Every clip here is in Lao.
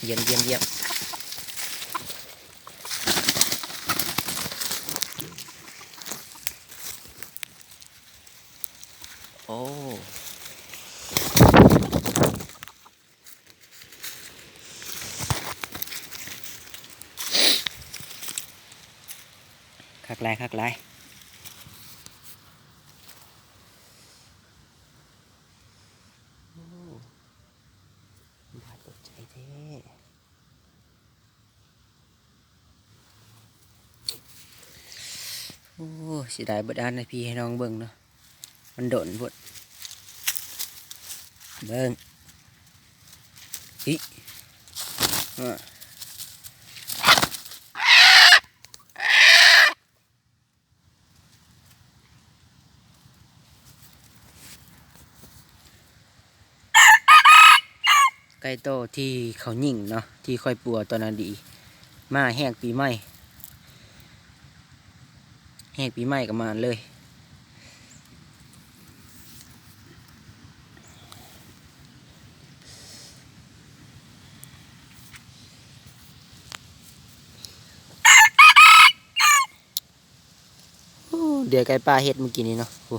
ຢ້ຽມ ຢ້ຽມ ຢ້ຽມ. ໂອ້ ຄັກຫຼາຍ ຄັກຫຼາຍ. ໂອ້ ໜ້າຕົກໃຈແທ້. ໂອ້ ເສຍດາຍບໍ່ໄດ້ອັດໃຫ້ພີ່ໃຫ້ນ້ອງເບິ່ງເນາະ ມັນດົນໂພດ. ເບິ່ງ ອີ ເອີ. ໄກ່ໂຕທີ່ເຂົາຍິງເນາະ ທີ່ຂ້ອຍປົວຕອນອະດີດ ມາແຮກປີໃໝ່ ແຮກປີໃໝ່ກໍມາເລີຍ. ໂອ້ ເດືອໄກ່ປ່າເຮັດມື້ກີ້ນີ້ເນາະ. ໂອ້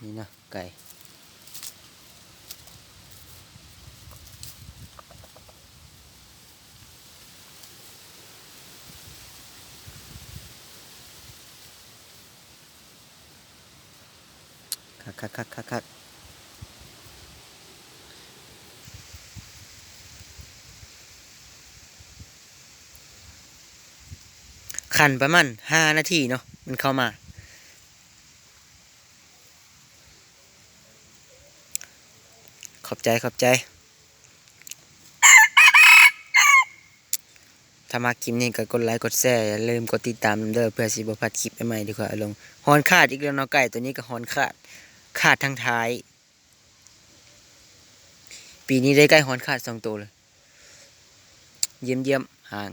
ນີ້ນະ ໄກ່ ຄັກໆໆໆໆ. ຂັນປະມານຫ້ານາທີເນາະ ມັນເຂົ້າມາ. ຂອບໃຈ ຂອບໃຈ. ຖ້າມັກຄລິບນີ້ກໍກົດໄລກົດແຊ ຢ່າລືມກົດຕິດຕາມນຳເດີ ເພື່ອຊິບໍ່ພາດຄລິບໃໝ່ໆທີ່ຂ້ອຍເອົາລົງ. ຮອນຂາດອີກແລ້ວເນາະ ໄກ່ໂຕນີ້ກໍຮອນຂາດ ຂາດທາງທ້າຍ. ປີນີ້ໄດ້ໄກ່ຮອນຂາດສອງໂຕເລີຍ. ຢ້ຽມໆ ຫາງ.